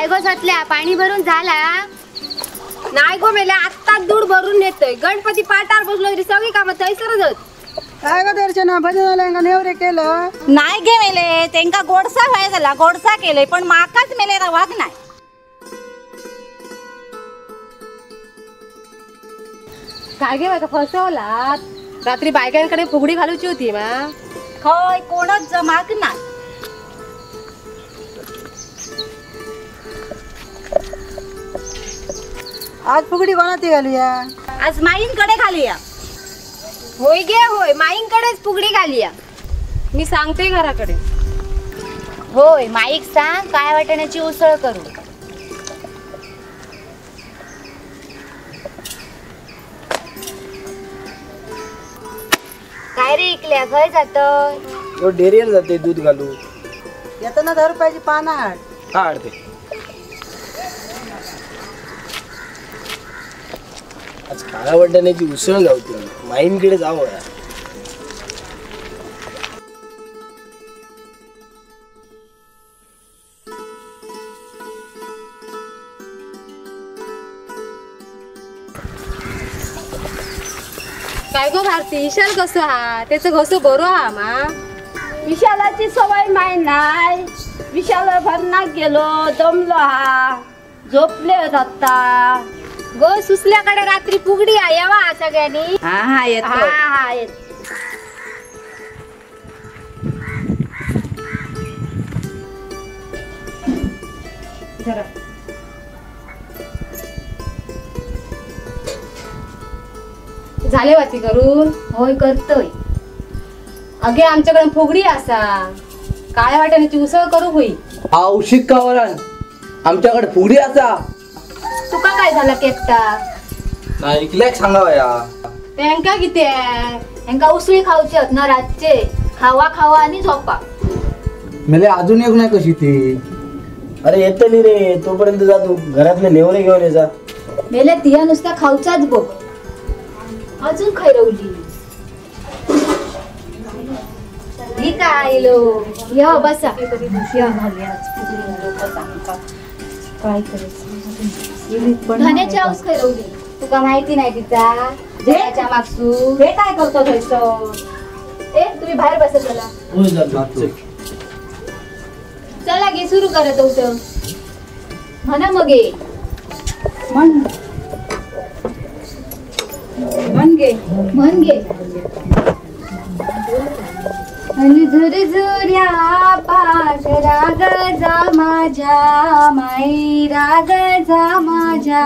काय गो सतल्या पाणी भरून झाला नाही गो मेल्या आत्ताच दूध भरून नेतोय. गणपती पाटावर बसलो तरी सगळी कामं थैसरच होत. काय गो दर्शना भजनाला नेवरे केलं नाही गे मेले त्यांका गोडसा व्हाय झाला गोडसा केले पण माकाच मेले रवाक नाही. काय गे माका फसवलात. रात्री बायकांकडे फुगडी घालूची होती मा. खय कोणच जमाक नाही. आज फुगडी कोणाची घालूया? आज माईंकडे घालूया. होय गे होय माईंकडेच फुगडी घालूया. मी सांगते घराकडे. होय माईक सांग काय वाटण्याची उसळ करू. काय रे इकल्या खय जातोय? तो डेअरीला जाते दूध घालू. येताना 10 रुपयाची पानं हाड. हा हाडते. आज काळा वाटाण्याची उसळ गावते माईंकडे जावं. काय गो भारती विशाल कसं हा त्याचं घसं बरो हा मा. विशालाची सवय माय नाही. विशाल भरनाक गेलो दमलो हा झोपले आता. गो सुसल्याकडे रात्री फुगडी यावा सगळ्यांनी. हा हा येतो. हा हा येतो. जरा झाले वाती करून? होय करतोय. अगे आमच्याकडे फुगडी असा काळ्या वाटाण्याची उसळ करू होई. औषिक कावरान आमच्याकडे फुगडी असा. तुका काय झालं केकटा? नाही इकल्याक सांगावा या. त्यांका किती आहे? त्यांका उसळी खाऊची होत ना रातचे. खावा खावा आणि झोपा. मेले अजून एक नाही कशी ती. अरे येतली रे तोपर्यंत जा तू घरातले नेवरे घेऊन ये जा. मेले तिया नुसता खाऊचाच बघ. अजून खैरवली ही काय लो या बसा. काय करायचं? धन्याची हाऊस खैरवली तुका माहिती नाही तिचा जयाच्या मागसू. हे काय करतो थैसर? ए तुम्ही बाहेर बसा चला. चला गे सुरू करत होत म्हणा मगे. म्हण म्हण गे म्हण गे. आणि झुरझुऱ्या पाक राग जा माझ्या माई राग जा माझ्या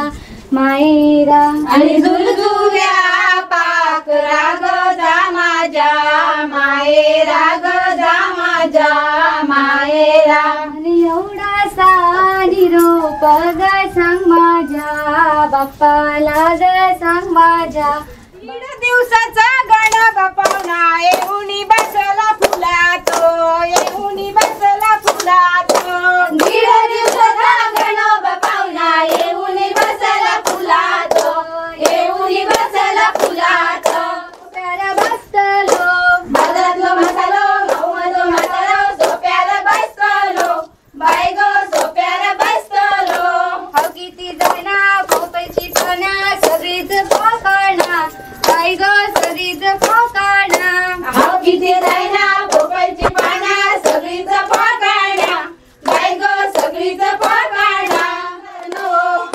मायरा. आणि झुरझुऱ्या पाक राग जा माझ्या माये राग जा माझ्या मायरा. आणि एवढासा निरोप ग सांग माझ्या बाप्पाला ग सांग माझ्या. दिवसाचा गण बापावना येऊनी बसला फुलातो येऊनी बसला फुलातो. दीड दिवसाचा गण बापावना येऊनी बसला फुलातो येऊनी बसला फुलातो. सोप्याला बसतलो मधातलो मसालो भाऊ मसालो सोप्याला बसतलो बाय गो सोप्याला बसतलो. हाव किती जाणा भोपळची पाना सगळीच फकाणा बाई गो सगळीच फकाणा. हाव किती जाणा भोपळची पाना सगळीच फकाणा बाई गो सगळीच फकाणा.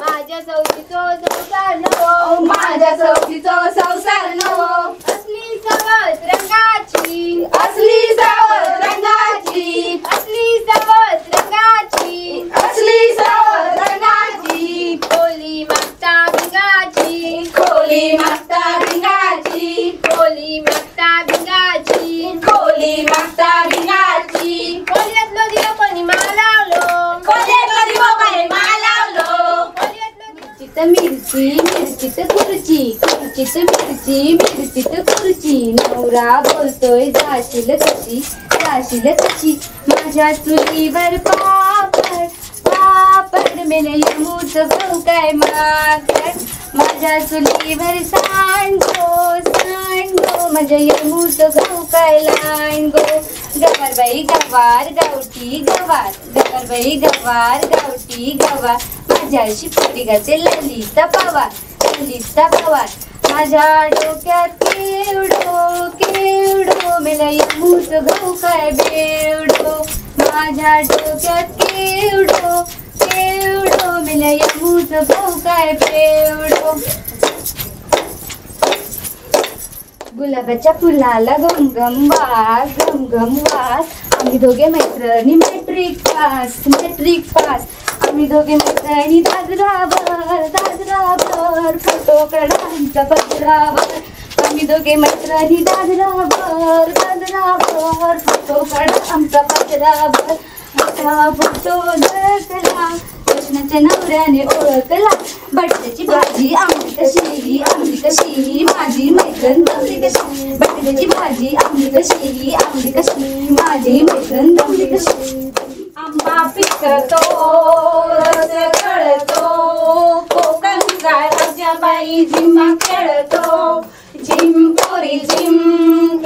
माझ्या सवतीचो संसार नवो माझ्या सवतीचो संसार नवो. असली सवत रंगाची असली सावत रंगाची असली सवत रंगाची असली सावत रंगाची. खोली मागता भिंगाची खोली मागता भिंगाची खोली मागता भिंगाची खोली मागता भिंगाची. कोल्यातलो दिवो कोणी मालावलो कोल्यातलो दिवो कोणी मालावलो. मिरचीत मिरची मिरचीत खुर्ची खुर्चीत मिरची मिरचीत खुर्ची. नवरा बोलतोय जाशील कशी जाशील कशी. माझ्या चुलीवर पापड पापड मेले लिंबूचं गहू काय माकड. माझ्या चुलीवर सांडगो सांडगो माझ्या यमूचं गहू काय लांडगो. गवारबाई गवार गावठी गवार, गवारबाई गवार गावठी. पोरगी गावा माझ्याशी पोरी गाते ललिता पवार ललिता पवार माझ्या डोक्यात केवढो केवढो मेला यमूच घाऊ काय बेवडो माझ्या डोक्यात केवढो केवढो मेला यमूच घाऊ काय बेवडो. गुलाबाच्या फुलाला घमघम वास घमघम वास आम्ही दोघे मैत्रिणी मॅट्रिक पास मॅट्रिक पास आम्ही दोघे मैत्रिणी दादरावर दादरावर फोटो काढा आमचा पदरावर आम्ही दोघे मैत्रिणी दादरावर दादरावर फोटो काढा आमचा पदरावर आमचा फोटो झळकला कृष्णाच्या नवऱ्याने ओळखला बटाट्याची भाजी आमली कशी आमली कशी माझी मैत्रीण दमली कशी बटाट्याची भाजी आमली कशी आमली कशी माझी मैत्रीण दमली कशी. आंबा पिकतो रस गळतो कोकण राजाबाई जिम्मा खेळतो जिम पोरी जिम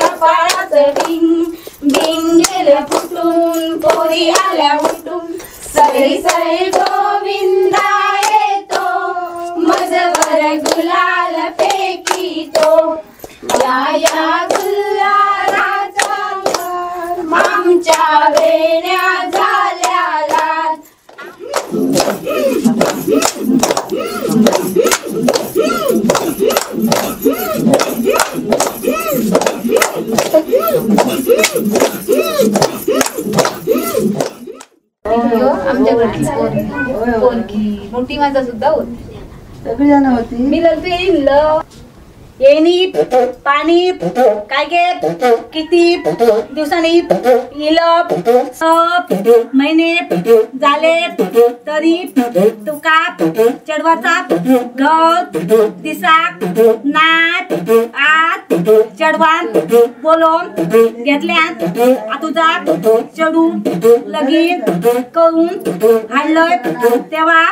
कपाळाचं बिंग बिंग गेलं फुटून पोरी आल्या उठून सई सई गोविंदा येतो मजवर गुलाल फेकितो या या गुलालाचा आमच्या वेण्या झाल्या लाल. आमच्याकडची पोरगी मोठी माझा सुद्धा होती सगळी जण होती. मी लग्न येईल येणी पाणी काय गे किती दिवसांनी इलप सप महिने झाले तरी तुका चेडवाचा घट दिसाक नात आत चेडवान बोलवून घेतल्यान आतुजा चेडू लगीन करून हाडलंय तेव्हा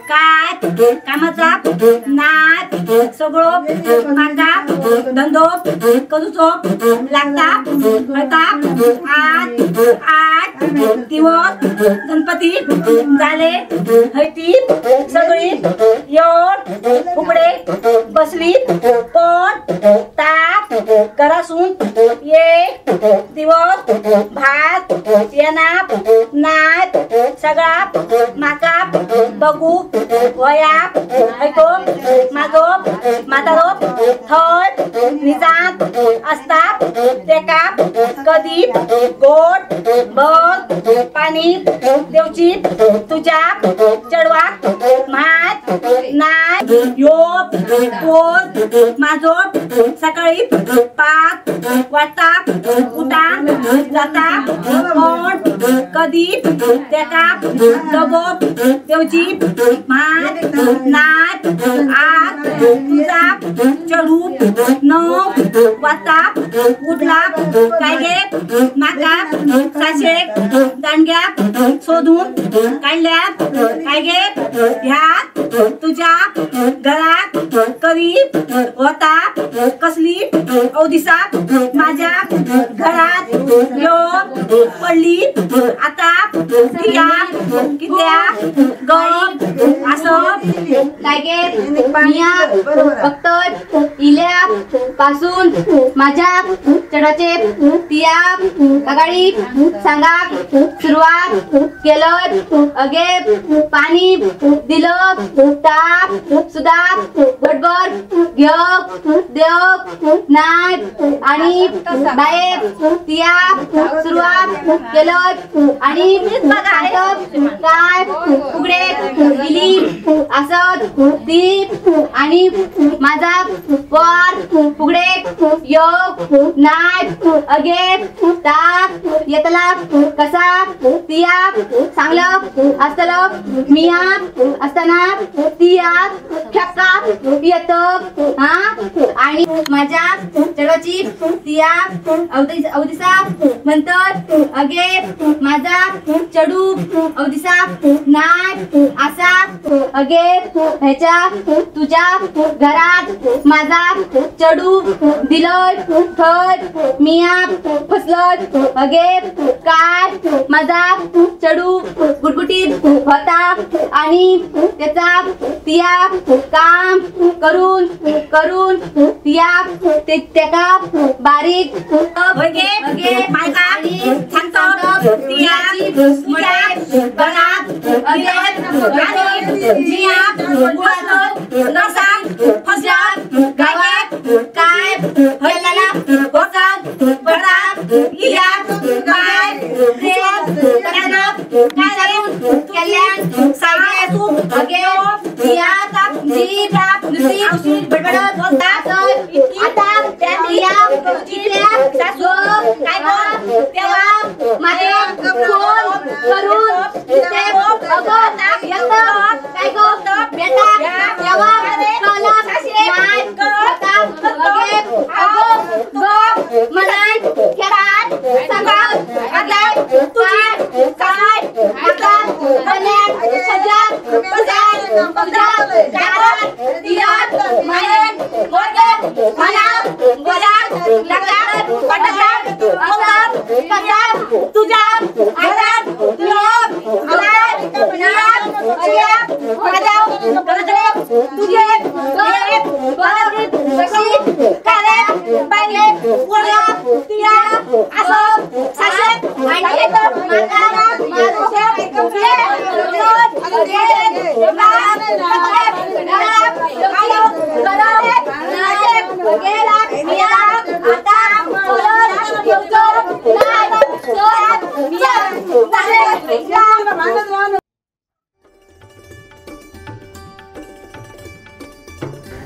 काय कामाचा नात सगळं माका धंदो करूचो लागता कळता. आठ आठ दिवस गणपती झाले हैती सगळी येऊन उकडे बसली पण ताप घरासून एक दिवस भात येणार नात सगळा माका बघू वया ऐको माझो म्हातारो थंय निजांत असता तेका कधी गोड भर पाणी देवची तुझ्या चेडवाक मात नाय यो पोर माझो सकाळी 5 वाजता उठान जाता कोण कधी तेका डबो देवची मात नात आत तुझा चेडू 9 वाजता उठला काय गे माका 700 दांडग्या शोधून काढल्या काय गे ह्या तुझ्या घरात करी होता कसली अवदिसा माझ्या घरात यो पडली आता कित्या कित्या गप असं काय गे मिया फक्त इल्या पासून माझ्या चढाचे तिया आगाडी सांगा सुरुवात केलं अगे पाणी दिलं ताप सुद्धा गडबड घेव देव नाय आणि बाहेर तिया सुरुवात केलं आणि काय उघडे इली असत ती आणि माझा वर उघडे योग नाय अगे ताप येतला कसा तिया चांगलं असतलं मिया असताना तिया ठक्का येत हा आणि माझ्या चेडवाची तिया अवदिसा म्हणतात अगे माझा चडू अवदिसा नाय असा अगे ह्याच्या तुझ्या घरात माझा चडू दिलय थर मिया फसलत अगे काय माझा चडू गुटगुटीत होता आणि त्याचा तिया काम करून करून तिया ते त्याका बारीक अगे माझा काय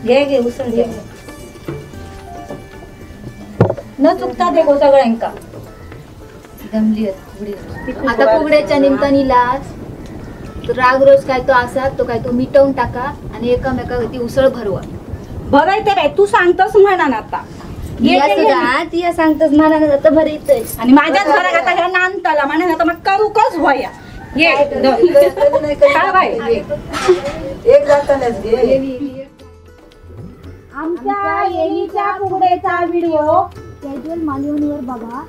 घे घे उसळ घे न चुकता दे गो सगळ्यांका दमली आता फुगड्याच्या निमतानी लाज राग रोज काय तो असा तो काय तो मिटवून टाका आणि एकामेका ती उसळ भरवा. भरायते बाई तू सांगतोस म्हणा ना आता तिया सांगतोस म्हणा ना आता भरायचंय आणि माझ्याच घरात आता ह्या नांदताला म्हणा आता मग करू कस व्हाया ये बाई एक जातानाच घे. आमच्या येलीच्या फुगड्याचा व्हिडिओ कॅज्युअल मालवणीवर बघा.